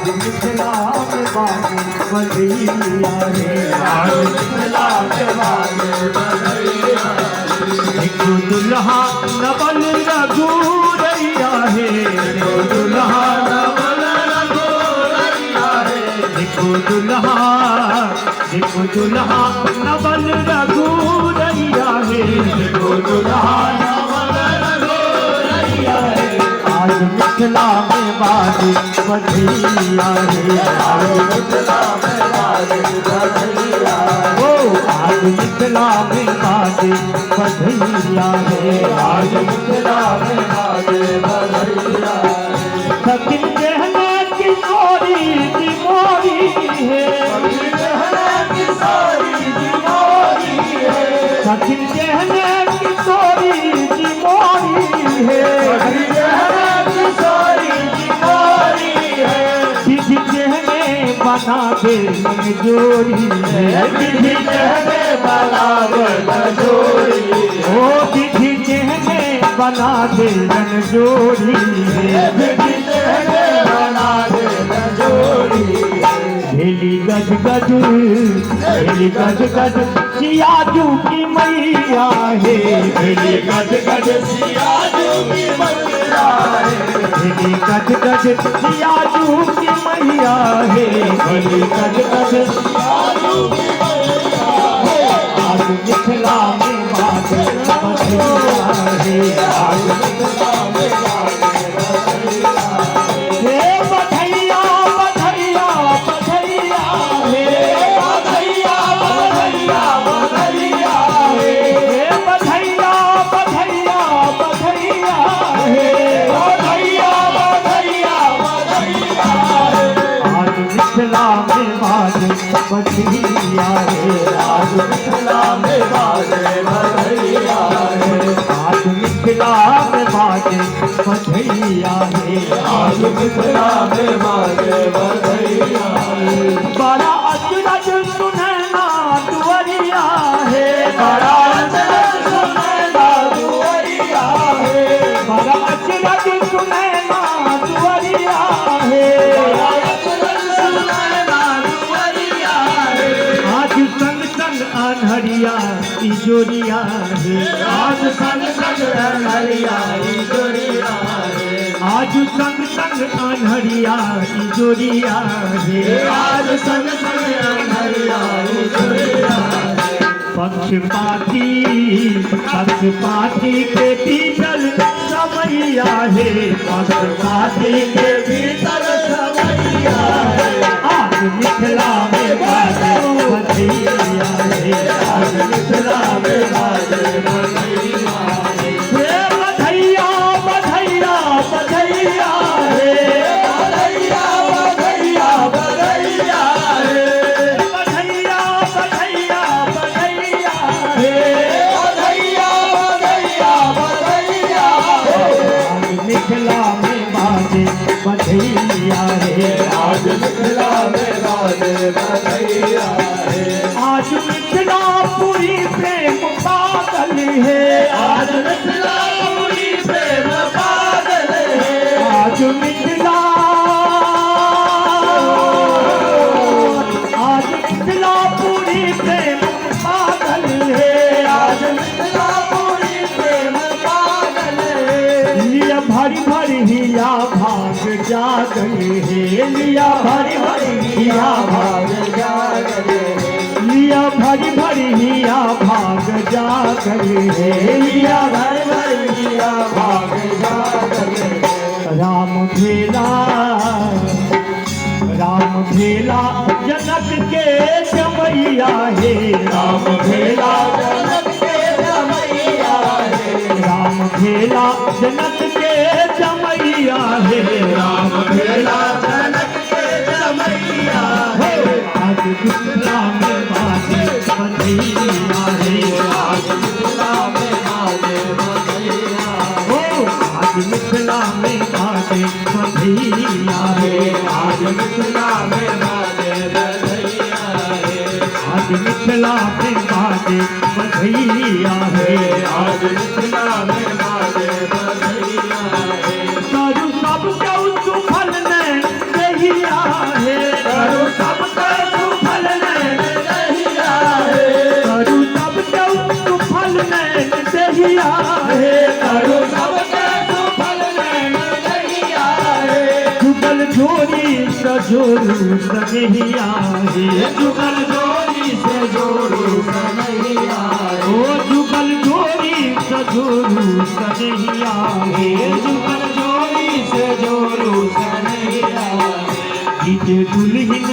आज मिथिला में बाजे बधैया हे। आज मिथिला में बाजे बधैया। देखो दुल्हा नवल रघुरैया हे। देखो दुल्हा नवल रघुरैया हे। देखो दुल्हा, देखो दुल्हा नवल रघुरैया हे। देखो दुल्हा नवल रघुरैया हे। आज मिथिला में बाजे बधैया हे। आज मिथिला में बाजे बधैया। ओ आज मिथिला में बाजे बधैया हे। आज मिथिला में बाजे बधैया। सखिन गहने किशोरी जी मोरी है। गहने किशोरी जी मोरी है। सखिन गहने किशोरी जी मोरी है। सखी गहने किशोरी जी मोरी है। विधि गहने बना दे जोड़ी है। विधि गहने बना दे जोड़ी। ओ विधि गहने बना दे जोड़ी है। विधि गहने बना दे जोड़ी। भेली गज गज, भेली गज गज सियाजू की मैया हे। भेली गज गज सियाजू की मैया हे। भेली गज गज सियाजू की मैया हे। भेली गज गज सियाजू की मैया हे। आज मिथिला में बाजे बधैया हे। आज मिथिला में बाजे बधैया। हे बधैया बधैया बधैया हे। बधैया बधैया बधैया हे। हे बधैया बधैया बधैया हे। बधैया बधैया बधैया हे। आज मिथिला में बाजे बधैया हे। आज मिथिला में बाजे बधैया हे। आज मिथिला में बाजे बधैया हे। आज मिथिला में बाजे बधैया हे। बड़ा अचरज सुनैना दुअरिया हे। बड़ा अचरज सुनैना दुअरिया हे। बड़ा अचरज सुनैना दुअरिया हे। बड़ा अचरज सुनैना दुअरिया हे। आज संग संग अनहरिया इजोरिया हे। आज संग संग अनहरिया इजोरिया हे। आज संग संग अनहरिया इजोरिया हे। आज संग संग अनहरिया इजोरिया हे। पक्षपाती पक्षपाती के पीतल समैया हे। पक्षपाती के भीतर समैया हे। आज मिथिला में बाजे बधैया हे। आज मिथिला में बाजे बधैया हे। हे बधैया बधैया बधैया हे। बधैया बधैया बधैया हे। बधैया बधैया बधैया हे। बधैया बधैया बधैया हे। आज मिथिला में बाजे बधैया हे। आज मिथिला में बाजे बधैया हे। आज मिथिला पूरी प्रेम पागल है। आज मिथिला पूरी प्रेम पागल है। आज मिथिला, आज मिथिला पूरी प्रेम पागल है। आज मिथिला पूरी प्रेम पागल है। लिया भरी भरी हिया भाग जागल है। लिया भरी भरी हिया भाग भाग जागल है। लिया भरी भरी हिया भाग जागल है। लिया भरी भरी हिया भाग जागल है। राम भेला, राम भेला जनक के जमैया हे। राम भेला जनक के जमैया हे। राम भेला जनक के जमैया हे। राम भेला जनक के जमैया हे हे। आज मिथिला में बाजे बधैया हे। आज मिथिला में बाजे बधैया। ओ आज मिथिला में बाजे बधैया हे। आज मिथिला में बाजे बधैया हे। आज मिथिला में बाजे बधैया हे। आज मिथिला में बाजे बधैया हे। करू सब केउ सुफल ने देहिया जुगल जोड़ी सजोरू सनहिया हे। जुगल जोड़ी से जोड़ू सनैया। ओ जुगल जोड़ी सजोरू सनहिया हे। जुगल जोड़ी से जोड़ू सनैया। डीजे दुल्हन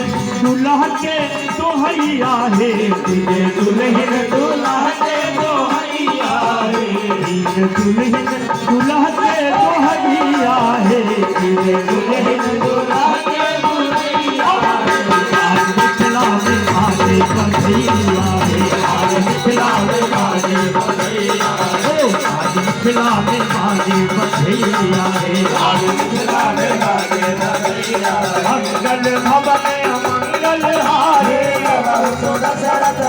दुल्हा के दोहैया हे। डीजे दुल्हन दुल्हा के दोहैया रे। डीजे दुल्हन दुल्हा के दोहैया हे। डीजे दुल्हन दुल्हा के दोहैया रे। आज मिथिला में बाजे बधैया हे। आज मिथिला में बाजे बधैया। ओ आज मिथिला में बाजे बधैया हे। आज मिथिला में बाजे बधैया। मंगल भवन अमंगल हारे। दशरथ